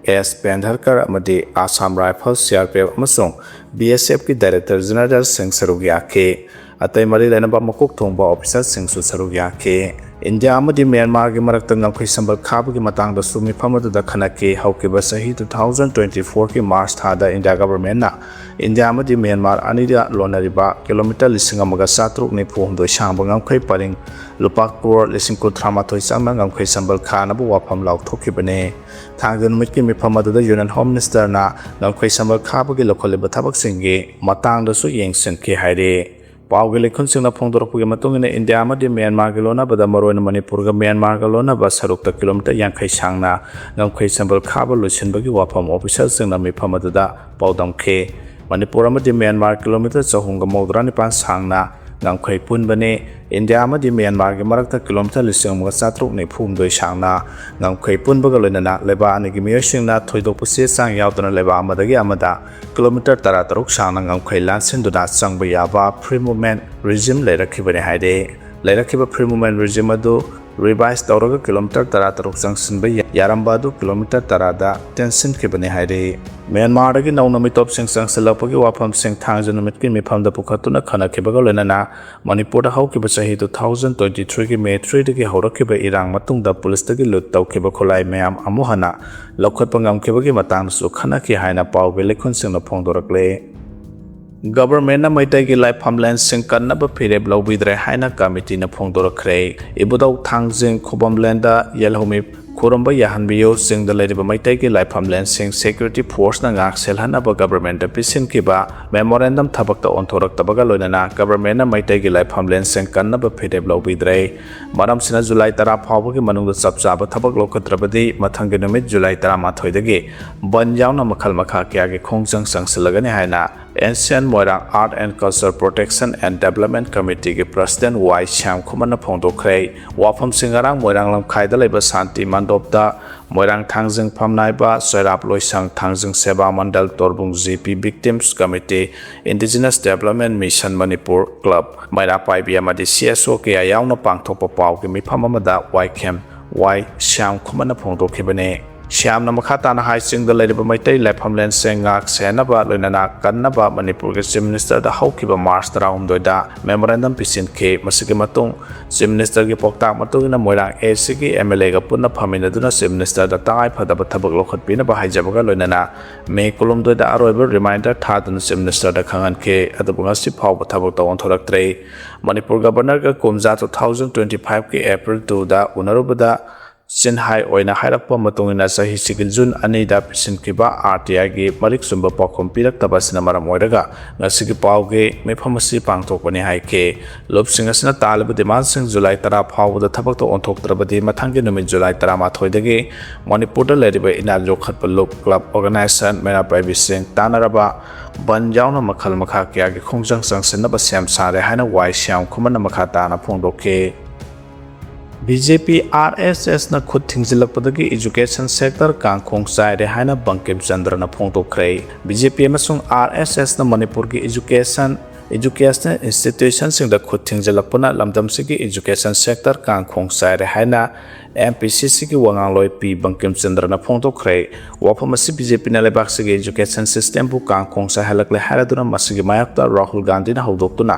ꯑꯦꯁ ꯄꯦꯟꯙꯔꯀꯔ ꯑꯃꯗꯤ Assam Rifles, C R P F ꯑꯃꯁꯨꯡ B S Fꯀꯤ Director Generalꯁꯤꯡ ꯁꯔꯨꯛ ꯌꯥꯈꯤ꯫ ꯑꯇꯩ ꯃꯔꯤ ꯂꯩꯅꯕ ꯃꯀꯣꯛ ꯊꯣꯡꯕ officerꯁꯤꯡꯁꯨ ꯁꯔꯨꯛ ꯌꯥꯈꯤ꯫ ꯏꯟꯗꯤꯌꯥ ꯑꯃꯗꯤ ꯃ꯭ꯌꯥꯟꯃꯥꯔꯒꯤ ꯃꯔꯛꯇ ꯉꯝꯈꯩ ꯁꯝꯕꯜ ꯈꯥꯕꯒꯤ ꯃꯇꯥꯡꯗꯁꯨ ꯃꯤꯐꯝ ꯑꯗꯨꯗ ꯈꯟꯅꯈꯤ꯫ ꯍꯧꯈꯤꯕ ꯆꯍꯤ two thousand twenty fourꯒꯤ March ꯊꯥꯗ ꯏꯟꯗꯤꯌꯥ governmentꯅ ꯏꯟꯗꯤꯌꯥ ꯑꯃꯗꯤ ꯃ꯭ꯌꯥꯟꯃꯥꯔ ꯑꯅꯤꯗ ꯂꯣꯟꯅꯔꯤꯕ kilometre ꯂꯤꯁꯤꯡ ꯑꯃꯒ ꯆꯥꯇ꯭ꯔꯨꯛ ꯅꯤꯐꯨ ꯍꯨꯝꯗꯣꯏ ꯁꯥꯡꯕ ꯉꯝꯈꯩ ꯄꯔꯤꯡ ꯂꯨꯄꯥ ꯀ꯭ꯔꯣꯔ ꯂꯤꯁꯤꯡ ꯀꯨꯟꯊ꯭ꯔꯥ ꯃꯥꯊꯣꯏ ꯆꯪꯅ ꯉꯝꯈꯩ ꯁꯝꯕꯜ ꯈꯥꯅꯕ ꯋꯥꯐꯝ ꯂꯥꯎꯊꯣꯛꯈꯤꯕꯅꯤ꯫ ꯊꯥꯡꯖ ꯅꯨꯃꯤꯠꯀꯤ ꯃꯤꯐꯝ ꯑꯗꯨꯗ Union Home Ministerꯅ ꯉꯝꯈꯩ ꯁꯝꯕꯜ ꯈꯥꯕꯒꯤ ꯂꯧꯈꯠꯂꯤꯕ ꯊꯕꯛꯁꯤꯡꯒꯤ ꯃꯇꯥꯡꯗꯁꯨ ꯌꯦꯡꯁꯤꯟꯈꯤ ꯍꯥꯏꯔꯤ꯫ ꯄꯥꯎꯒꯤ ꯂꯩꯈꯨꯟꯁꯤꯡꯅ ꯐꯣꯡꯗꯣꯔꯛꯄꯒꯤ ꯃꯇꯨꯡ ꯏꯟꯅ, ꯏꯟꯗꯤꯌꯥ ꯑꯃꯗꯤ ꯃ꯭ꯌꯥꯟꯃꯥꯔꯒꯤ ꯂꯣꯟꯅꯕꯗ, ꯃꯔꯨꯑꯣꯏꯅ ꯃꯅꯤꯄꯨꯔꯒ ꯃ꯭ꯌꯥꯟꯃꯥꯔꯒ ꯂꯣꯟꯅꯕ ꯁꯔꯨꯛꯇ ꯀꯤꯂꯣꯃꯤꯇꯔ ꯌꯥꯡꯈꯩ ꯁꯥꯡꯅ ꯉꯝꯈꯩ ꯆꯝꯕꯜ ꯈꯥꯕ ꯂꯣꯏꯁꯤꯟꯕꯒꯤ ꯋꯥꯐꯝ ꯑꯣꯐꯤꯁꯔꯁꯤꯡꯅ ꯃꯤꯐꯝ ꯑꯗꯨꯗ ꯄꯥꯎꯗꯝꯈꯤ꯫ ꯃꯅꯤꯄꯨꯔ ꯑꯃꯗꯤ ꯃ꯭ꯌꯥꯟꯃꯥꯔ ꯀꯤꯂꯣꯃꯤꯇꯔ ꯆꯍꯨꯝꯒ ꯃꯧꯗ꯭ꯔꯥ ꯅꯤꯄꯥꯟ ꯁꯥꯡꯅ ꯉꯝꯈꯩ ꯄꯨꯟꯕꯅꯤ꯫ ꯏꯟꯗꯤꯌꯥ ꯑꯃꯗꯤ ꯃ꯭ꯌꯥꯟꯃꯥꯔꯒꯤ ꯃꯔꯛꯇ ꯀꯤꯂꯣꯃꯤꯇꯔ ꯂꯤꯁꯤꯡ ꯑꯃꯒ ꯆꯥꯇ꯭ꯔꯨꯛ ꯅꯤꯐꯨ ꯍꯨꯝꯗꯣꯏ ꯁꯥꯡꯅ ꯉꯝꯈꯩ ꯄꯨꯟꯕꯒ ꯂꯣꯏꯅꯅ ꯂꯩꯕꯥꯛ ꯑꯅꯤꯒꯤ ꯃꯤꯑꯣꯏꯁꯤꯡꯅ ꯊꯣꯏꯗꯣꯛꯄ ꯆꯦ ꯆꯥꯡ ꯌꯥꯎꯗꯅ ꯂꯩꯕꯥꯛ ꯑꯃꯗꯒꯤ ꯑꯃꯗ ꯀꯤꯂꯣꯃꯤꯇꯔ ꯇꯔꯥ ꯇꯔꯨꯛ ꯁꯥꯡꯅ ꯉꯝꯈꯩ ꯂꯥꯟꯁꯤꯟꯗꯨꯅ ꯆꯪꯕ ꯌꯥꯕ free movement regime ꯂꯩꯔꯛꯈꯤꯕꯅꯤ ꯍꯥꯏꯔꯤ꯫ ꯂꯩꯔꯛꯈꯤꯕ free movement regime ꯑꯗꯨ revise ꯇꯧꯔꯒ ꯀꯤꯂꯣꯃꯤꯇꯔ ꯇꯔꯥ ꯇꯔꯨꯛ ꯆꯪꯁꯤꯟꯕ ꯌꯥ-, ꯌꯥꯔꯝꯕ ꯑꯗꯨ ꯀꯤꯂꯣꯃꯤꯇꯔ ꯇꯔꯥꯗ ꯇꯦꯟꯁꯤꯟꯈꯤꯕꯅꯤ ꯍꯥꯏꯔꯤ꯫ ꯃ꯭ꯌꯥꯟꯃꯥꯔꯗꯒꯤ ꯅꯧꯅ ꯃꯤꯇꯣꯞꯁꯤꯡ ꯆꯪꯁꯤꯜꯂꯛꯄꯒꯤ ꯋꯥꯐꯝꯁꯤꯡ ꯊꯥꯡꯖ ꯅꯨꯃꯤꯠꯀꯤ ꯃꯤꯐꯝꯗ ꯄꯨꯈꯠꯇꯨꯅ ꯈꯟꯅꯈꯤꯕꯒ ꯂꯣꯏꯅꯅ ꯃꯅꯤꯄꯨꯔꯗ ꯍꯧꯈꯤꯕ ꯆꯍꯤ two thousand twenty three ꯒꯤ May three ꯗꯒꯤ ꯍꯧꯔꯛꯈꯤꯕ ꯏꯔꯥꯡ ꯃꯇꯨꯡꯗ ꯄꯨꯂꯤꯁꯇꯒꯤ ꯂꯨꯠ ꯇꯧꯈꯤꯕ ꯈꯨꯠꯂꯥꯏ ꯃꯌꯥꯝ ꯑꯃꯨꯛ ꯍꯟꯅ ꯂꯧꯈꯠꯄ ꯉꯝꯈꯤꯕꯒꯤ ꯃꯇꯥꯡꯗꯁꯨ ꯈꯟꯅꯈꯤ ꯍꯥꯏꯅ ꯄꯥꯎꯒꯤ ꯂꯩꯈꯨꯟꯁꯤꯡꯅ ꯐꯣꯡꯗꯣꯔꯛꯂꯤ꯫ ꯒꯚꯔꯟꯃꯦꯟꯠꯅ ꯃꯩꯇꯩꯒꯤ ꯂꯥꯏꯐꯝꯂꯦꯟꯁꯤꯡ ꯀꯟꯅꯕ ꯐꯤꯔꯦꯞ ꯂꯧꯕꯤꯗ꯭ꯔꯦ ꯍꯥꯏꯅ ꯀꯃꯤꯇꯤꯅ ꯐꯣꯡꯗꯣꯔꯛꯈ꯭ꯔꯦ꯫ ꯏꯕꯨꯙꯧ ꯊꯥꯡꯖꯤꯡ ꯈꯨꯕꯝꯂꯦꯟꯗ ꯌꯦꯜꯍꯧꯃꯤ ꯈꯨꯔꯨꯝꯕ ꯌꯥꯍꯟꯕꯤꯌꯨ, ꯆꯤꯡꯗ ꯂꯩꯔꯤꯕ ꯃꯩꯇꯩꯒꯤ ꯂꯥꯏꯐꯝꯂꯦꯟꯁꯤꯡ security force ꯅ ꯉꯥꯛ ꯁꯦꯜꯍꯟꯅꯕ ꯒꯚꯔꯟꯃꯦꯟꯠꯇ ꯄꯤꯁꯤꯟꯈꯤꯕ memorandum ꯊꯕꯛꯇ ꯑꯣꯟꯊꯣꯔꯛꯇꯕꯒ ꯂꯣꯏꯅꯅ ꯒꯚꯔꯟꯃꯦꯟꯠꯅ ꯃꯩꯇꯩꯒꯤ ꯂꯥꯏꯐꯝꯂꯦꯟꯁꯤꯡ ꯀꯟꯅꯕ ꯐꯤꯔꯦꯞ ꯂꯧꯕꯤꯗ꯭ꯔꯦ꯫ ꯃꯔꯝꯁꯤꯅ ꯖꯨꯂꯥꯏ ꯇꯔꯥ ꯐꯥꯎꯕꯒꯤ ꯃꯅꯨꯡꯗ ꯆꯞ ꯆꯥꯕ ꯊꯕꯛ ꯂꯧꯈꯠꯇ꯭ꯔꯕꯗꯤ ꯃꯊꯪꯒꯤ ꯅꯨꯃꯤꯠ ꯖꯨꯂꯥꯏ ꯇꯔꯥꯃꯥꯊꯣꯏꯗꯒꯤ ꯕꯟ ꯌꯥꯎꯅ ꯃꯈꯜ ꯃꯈꯥ ꯀꯌꯥꯒꯤ ꯈꯣꯡꯖꯪ ꯆꯪꯁꯤꯜꯂꯒꯅꯤ ꯍꯥꯏꯅ Ancient Moirang Art and Culture Protection and Development Committee ꯒꯤ president ꯋꯥꯏ ꯁ꯭ꯌꯥꯝ ꯈꯨꯃꯟꯅ ꯐꯣꯡꯗꯣꯛꯈ꯭ꯔꯦ꯫ ꯋꯥꯐꯝꯁꯤꯡ ꯉꯔꯥꯡ ꯃꯣꯏꯔꯥꯡ ꯂꯝꯈꯥꯏꯗ ꯂꯩꯕ ꯁꯥꯟꯇꯤ ꯃꯟꯗꯣꯞꯇ ꯃꯣꯏꯔꯥꯡ ꯊꯥꯡꯖꯤꯡ ꯐꯝꯅꯥꯏꯕ, ꯁꯣꯏꯔꯥꯞ ꯂꯣꯏꯁꯪ, ꯊꯥꯡꯖꯤꯡ ꯁꯦꯕꯥ ꯃꯟꯗꯜ, ꯇꯣꯔꯕꯨꯡ G P Victims Committee, Indigenous Development Mission Manipur Club, ꯃꯩꯔꯥ ꯄꯥꯏꯕꯤ ꯑꯃꯗꯤ C S O ꯀꯌꯥ ꯌꯥꯎꯅ ꯄꯥꯡꯊꯣꯛꯄ ꯄꯥꯎꯒꯤ ꯃꯤꯐꯝ ꯑꯃꯗ ꯋꯥꯏꯈꯦꯝ ꯋꯥꯏ ꯁ꯭ꯌꯥꯝ ꯈꯨꯃꯟꯅ ꯐꯣꯡꯗꯣꯛꯈꯤꯕꯅꯤ꯫ ꯁ꯭ꯌꯥꯝꯅ ꯃꯈꯥ ꯇꯥꯅ ꯍꯥꯏ, ꯆꯤꯡꯗ ꯂꯩꯔꯤꯕ ꯃꯩꯇꯩ ꯂꯥꯏꯐꯝꯂꯦꯟꯁꯤꯡ ꯉꯥꯛ ꯁꯦꯟꯅꯕ ꯂꯣꯏꯅꯅ ꯀꯟꯅꯕ ꯃꯅꯤꯄꯨꯔꯒꯤ Chief Minister ꯗ ꯍꯧꯈꯤꯕ March ꯇꯔꯥꯍꯨꯝꯗꯣꯏꯗ memorandum ꯄꯤꯁꯤꯟꯈꯤ꯫ ꯃꯁꯤꯒꯤ ꯃꯇꯨꯡ Chief Minister ꯒꯤ ꯄꯥꯎꯇꯥꯛ ꯃꯇꯨꯡ ꯏꯟꯅ ꯃꯣꯏꯔꯥꯡ A C ꯒꯤ M L A ꯒ ꯄꯨꯟꯅ ꯐꯝꯃꯤꯟꯅꯗꯨꯅ Chief Minister ꯗ ꯇꯉꯥꯏ ꯐꯗꯕ ꯊꯕꯛ ꯂꯧꯈꯠꯄꯤꯅꯕ ꯍꯥꯏꯖꯕꯒ ꯂꯣꯏꯅꯅ May ꯀꯨꯟꯍꯨꯝꯗꯣꯏꯗ ꯑꯔꯣꯏꯕ reminder ꯊꯥꯗꯨꯅ Chief Minister ꯗ ꯈꯪꯍꯟꯈꯤ꯫ ꯑꯗꯨꯕꯨ ꯉꯁꯤ ꯐꯥꯎꯕ ꯊꯕꯛꯇ ꯑꯣꯟꯊꯣꯔꯛꯇ꯭ꯔꯦ꯫ ꯃꯅꯤꯄꯨꯔ Governor ꯒ ꯀꯨꯝꯖꯥ two thousand twenty five ꯀꯤ April two ꯗ ꯎꯅꯔꯨꯕꯗ ꯁꯤꯟꯍꯥꯏ ꯑꯣꯏꯅ ꯍꯥꯏꯔꯛꯄ ꯃꯇꯨꯡ ꯏꯟꯅ, ꯆꯍꯤꯁꯤꯒꯤ ꯖꯨꯟ ꯑꯅꯤꯗ ꯄꯤꯁꯤꯟꯈꯤꯕ ꯑꯥꯔ ꯇꯤ ꯑꯥꯏꯒꯤ ꯃꯔꯤꯛ ꯆꯨꯝꯕ ꯄꯥꯎꯈꯨꯝ ꯄꯤꯔꯛꯇꯕ ꯑꯁꯤꯅ ꯃꯔꯝ ꯑꯣꯏꯔꯒ ꯉꯁꯤꯒꯤ ꯄꯥꯎꯒꯤ ꯃꯤꯐꯝ ꯑꯁꯤ ꯄꯥꯡꯊꯣꯛꯄꯅꯤ ꯍꯥꯏꯈꯤ꯫ ꯂꯨꯞꯁꯤꯡ ꯑꯁꯤꯅ ꯇꯥꯜꯂꯤꯕ ꯗꯤꯃꯥꯟꯁꯤꯡ ꯖꯨꯂꯥꯏ ꯇꯔꯥ ꯐꯥꯎꯕꯗ ꯊꯕꯛꯇ ꯑꯣꯟꯊꯣꯛꯇ꯭ꯔꯕꯗꯤ ꯃꯊꯪꯒꯤ ꯅꯨꯃꯤꯠ ꯖꯨꯂꯥꯏ ꯇꯔꯥꯃꯥꯊꯣꯏꯗꯒꯤ ꯃꯅꯤꯄꯨꯔꯗ ꯂꯩꯔꯤꯕ ꯏꯅꯥꯠ ꯌꯣꯛꯈꯠꯄ ꯂꯨꯞ ꯀ꯭ꯂꯕ ꯑꯣꯔꯒꯅꯥꯏꯖꯦꯁꯟ, ꯃꯩꯔꯥ ꯄꯥꯏꯕꯤꯁꯤꯡ ꯇꯥꯟꯅꯔꯕ ꯕꯟ ꯌꯥꯎꯅ ꯃꯈꯜ ꯃꯈꯥ ꯀꯌꯥꯒꯤ ꯈꯣꯡꯖꯪ ꯆꯪꯁꯤꯟꯅꯕ ꯁꯦꯝ ꯁꯥꯔꯦ ꯍꯥꯏꯅ ꯋꯥꯏ ꯁ꯭ꯌꯥꯝ ꯈꯨꯃꯟꯅ ꯃꯈꯥ ꯇꯥꯅ ꯐꯣꯡꯗꯣꯛꯈꯤ꯫ ꯕꯤ ꯖꯦ ꯄꯤ ꯑꯥꯔ ꯑꯦꯁ ꯑꯦꯁꯅ ꯈꯨꯠ ꯊꯤꯡꯖꯤꯜꯂꯛꯄꯗꯒꯤ education sector ꯀꯥꯡꯈꯣꯡ ꯆꯥꯏꯔꯦ ꯍꯥꯏꯅ ꯕꯪꯀꯤꯝ ꯆꯟꯗ꯭ꯔꯅ ꯐꯣꯡꯗꯣꯛꯈ꯭ꯔꯦ꯫ ꯕꯤ ꯖꯦ ꯄꯤ ꯑꯃꯁꯨꯡ ꯑꯥꯔ ꯑꯦꯁ ꯑꯦꯁꯅ ꯃꯅꯤꯄꯨꯔꯒꯤ education, educational institutionꯁꯤꯡꯗ ꯈꯨꯠ ꯊꯤꯡꯖꯤꯜꯂꯛꯄꯅ ꯂꯝꯗꯝꯁꯤꯒꯤ education sector ꯀꯥꯡꯈꯣꯡ ꯆꯥꯏꯔꯦ ꯍꯥꯏꯅ ꯑꯦꯝ ꯄꯤ ꯁꯤ ꯁꯤꯒꯤ ꯋꯥꯉꯥꯡꯂꯣꯏ ꯄꯤ ꯕꯪꯀꯤꯝ ꯆꯟꯗ꯭ꯔꯅ ꯐꯣꯡꯗꯣꯛꯈ꯭ꯔꯦ꯫ ꯋꯥꯐꯝ ꯑꯁꯤ ꯕꯤ ꯖꯦ ꯄꯤꯅ ꯂꯩꯕꯥꯛꯁꯤꯒꯤ education systemꯕꯨ ꯀꯥꯡꯈꯣꯡ ꯆꯥꯏꯍꯜꯂꯛꯂꯦ ꯍꯥꯏꯔꯗꯨꯅ ꯃꯁꯤꯒꯤ ꯃꯥꯌꯣꯛꯇ ꯔꯥꯍꯨꯜ ꯒꯥꯟꯙꯤꯅ ꯍꯧꯗꯣꯛꯇꯨꯅ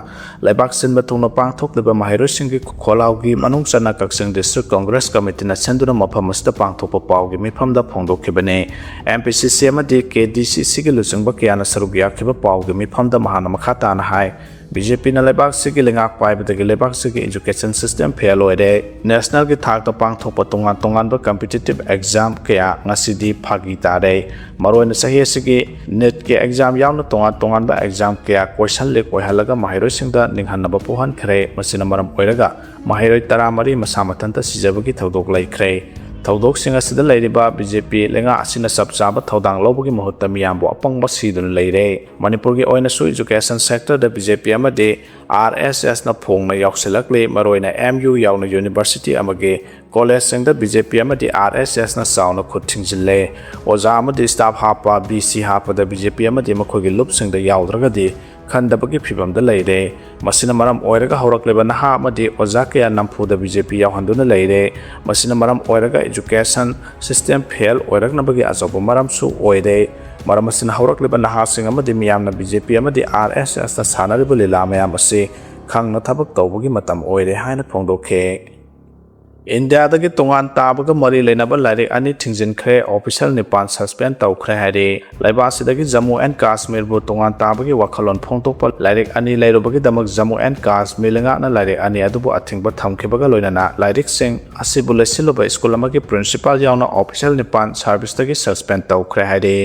ꯂꯩꯕꯥꯛ ꯁꯤꯟꯕ ꯊꯨꯡꯅ ꯄꯥꯡꯊꯣꯛꯂꯤꯕ ꯃꯍꯩꯔꯣꯏꯁꯤꯡꯒꯤ ꯈꯣꯜꯂꯥꯎꯒꯤ ꯃꯅꯨꯡ ꯆꯟꯅ ꯀꯛꯆꯤꯡ District Congress Committeeꯅ ꯁꯤꯟꯗꯨꯅ ꯃꯐꯝ ꯑꯁꯤꯗ ꯄꯥꯡꯊꯣꯛꯄ ꯄꯥꯎꯒꯤ ꯃꯤꯐꯝꯗ ꯐꯣꯡꯗꯣꯛꯈꯤꯕꯅꯤ꯫ ꯑꯦꯝ ꯄꯤ ꯁꯤ ꯁꯤ ꯑꯃꯗꯤ ꯀꯦ ꯗꯤ ꯁꯤ ꯁꯤꯒꯤ ꯂꯨꯆꯤꯡꯕ ꯀꯌꯥꯅ ꯁꯔꯨꯛ ꯌꯥꯈꯤꯕ ꯄꯥꯎꯒꯤ ꯃꯤꯐꯝꯗ ꯃꯍꯥꯛꯅ ꯃꯈꯥ ꯇꯥꯅ ꯍꯥꯏ, ꯕꯤ ꯖꯦ ꯄꯤꯅ ꯂꯩꯕꯥꯛꯁꯤꯒꯤ ꯂꯩꯉꯥꯛ ꯄꯥꯏꯕꯗꯒꯤ ꯂꯩꯕꯥꯛꯁꯤꯒꯤ education system fail ꯑꯣꯏꯔꯦ꯫ Nationalꯒꯤ ꯊꯥꯛꯇ ꯄꯥꯡꯊꯣꯛꯄ ꯇꯣꯉꯥꯟ ꯇꯣꯉꯥꯟꯕ competitive exam ꯀꯌꯥ ꯉꯁꯤꯗꯤ ꯐꯥꯒꯤ ꯇꯥꯔꯦ꯫ ꯃꯔꯨꯑꯣꯏꯅ ꯆꯍꯤ ꯑꯁꯤꯒꯤ ꯅꯤꯠꯀꯤ exam ꯌꯥꯎꯅ ꯇꯣꯉꯥꯟ ꯇꯣꯉꯥꯟꯕ exam ꯀꯌꯥ question leak ꯑꯣꯏꯍꯜꯂꯒ ꯃꯍꯩꯔꯣꯏꯁꯤꯡꯗ ꯅꯤꯡꯍꯟꯅꯕ ꯄꯣꯛꯍꯟꯈ꯭ꯔꯦ꯫ ꯃꯁꯤꯅ ꯃꯔꯝ ꯑꯣꯏꯔꯒ ꯃꯍꯩꯔꯣꯏ ꯇꯔꯥꯃꯔꯤ ꯃꯁꯥ ꯃꯊꯟꯇ ꯁꯤꯖꯕꯒꯤ ꯊꯧꯗꯣꯛ ꯂꯩꯈ꯭ꯔꯦ꯫ ꯊꯧꯗꯣꯛꯁꯤꯡ ꯑꯁꯤꯗ ꯂꯩꯔꯤꯕ ꯕꯤ ꯖꯦ ꯄꯤ ꯂꯩꯉꯥꯛ ꯑꯁꯤꯅ ꯆꯞ ꯆꯥꯕ ꯊꯧꯗꯥꯡ ꯂꯧꯕꯒꯤ ꯃꯍꯨꯠꯇ ꯃꯤꯌꯥꯝꯕꯨ ꯑꯄꯪꯕ ꯁꯤꯗꯨꯅ ꯂꯩꯔꯦ꯫ ꯃꯅꯤꯄꯨꯔꯒꯤ ꯑꯣꯏꯅꯁꯨ education sectorꯗ ꯕꯤ ꯖꯦ ꯄꯤ ꯑꯃꯗꯤ ꯑꯥꯔ ꯑꯦꯁ ꯑꯦꯁꯅ ꯐꯣꯡꯅ ꯌꯥꯎꯁꯤꯜꯂꯛꯂꯤ꯫ ꯃꯔꯨꯑꯣꯏꯅ ꯑꯦꯝ ꯌꯨ ꯌꯥꯎꯅ university ꯑꯃꯒꯤ collegeꯁꯤꯡꯗ ꯕꯤ ꯖꯦ ꯄꯤ ꯑꯃꯗꯤ ꯑꯥꯔ ꯑꯦꯁ ꯑꯦꯁꯅ ꯆꯥꯎꯅ ꯈꯨꯠ ꯊꯤꯡꯖꯤꯜꯂꯦ꯫ ꯑꯣꯖꯥ ꯑꯃꯗꯤ staff ꯍꯥꯞꯄ, ꯚꯤ ꯁꯤ ꯍꯥꯞꯄꯗ ꯕꯤ ꯖꯦ ꯄꯤ ꯑꯃꯗꯤ ꯃꯈꯣꯏꯒꯤ ꯂꯨꯞꯁꯤꯡꯗ ꯌꯥꯎꯗ꯭ꯔꯒꯗꯤ ꯈꯟꯗꯕꯒꯤ ꯐꯤꯚꯝꯗ ꯂꯩꯔꯦ꯫ ꯃꯁꯤꯅ ꯃꯔꯝ ꯑꯣꯏꯔꯒ ꯍꯧꯔꯛꯂꯤꯕ ꯅꯍꯥ ꯑꯃꯗꯤ ꯑꯣꯖꯥ ꯀꯌꯥ ꯅꯝꯐꯨꯗ ꯕꯤ ꯖꯦ ꯄꯤ ꯌꯥꯎꯍꯟꯗꯨꯅ ꯂꯩꯔꯦ꯫ ꯃꯁꯤꯅ ꯃꯔꯝ ꯑꯣꯏꯔꯒ education system fail ꯑꯣꯏꯔꯛꯅꯕꯒꯤ ꯑꯆꯧꯕ ꯃꯔꯝꯁꯨ ꯑꯣꯏꯔꯦ꯫ ꯃꯔꯝ ꯑꯁꯤꯅ ꯍꯧꯔꯛꯂꯤꯕ ꯅꯍꯥꯁꯤꯡ ꯑꯃꯗꯤ ꯃꯤꯌꯥꯝꯅ ꯕꯤ ꯖꯦ ꯄꯤ ꯑꯃꯗꯤ ꯑꯥꯔ ꯑꯦꯁ ꯑꯦꯁꯅ ꯁꯥꯟꯅꯔꯤꯕ ꯂꯤꯂꯥ ꯃꯌꯥꯝ ꯑꯁꯤ ꯈꯪꯅ ꯊꯕꯛ ꯇꯧꯕꯒꯤ ꯃꯇꯝ ꯑꯣꯏꯔꯦ ꯍꯥꯏꯅ ꯐꯣꯡꯗꯣꯛꯈꯤ꯫ ꯏꯟꯗꯤꯌꯥꯗꯒꯤ ꯇꯣꯉꯥꯟ ꯇꯥꯕꯒ ꯃꯔꯤ ꯂꯩꯅꯕ ꯂꯥꯏꯔꯤꯛ ꯑꯅꯤ ꯊꯤꯡꯖꯤꯟꯈ꯭ꯔꯦ, official ꯅꯤꯄꯥꯟ suspend ꯇꯧꯈ꯭ꯔꯦ ꯍꯥꯏꯔꯤ꯫ ꯂꯩꯕꯥꯛ ꯑꯁꯤꯗꯒꯤ ꯖꯝꯃꯨ and ꯀꯥꯁꯃꯤꯔꯕꯨ ꯇꯣꯉꯥꯟ ꯇꯥꯕꯒꯤ ꯋꯥꯈꯜꯂꯣꯟ ꯐꯣꯡꯗꯣꯛꯄ ꯂꯥꯏꯔꯤꯛ ꯑꯅꯤ ꯂꯩꯔꯨꯕꯒꯤꯗꯃꯛ ꯖꯝꯃꯨ and ꯀꯥꯁꯃꯤꯔ ꯂꯩꯉꯥꯛꯅ ꯂꯥꯏꯔꯤꯛ ꯑꯅꯤ ꯑꯗꯨꯕꯨ ꯑꯊꯤꯡꯕ ꯊꯝꯈꯤꯕꯒ ꯂꯣꯏꯅꯅ ꯂꯥꯏꯔꯤꯛꯁꯤꯡ ꯑꯁꯤꯕꯨ ꯂꯩꯁꯤꯜꯂꯨꯕ ꯁ꯭ꯀꯨꯜ ꯑꯃꯒꯤ principal ꯌꯥꯎꯅ official ꯅꯤꯄꯥꯟ service ꯇꯒꯤ suspend ꯇꯧꯈ꯭ꯔꯦ ꯍꯥꯏꯔꯤ꯫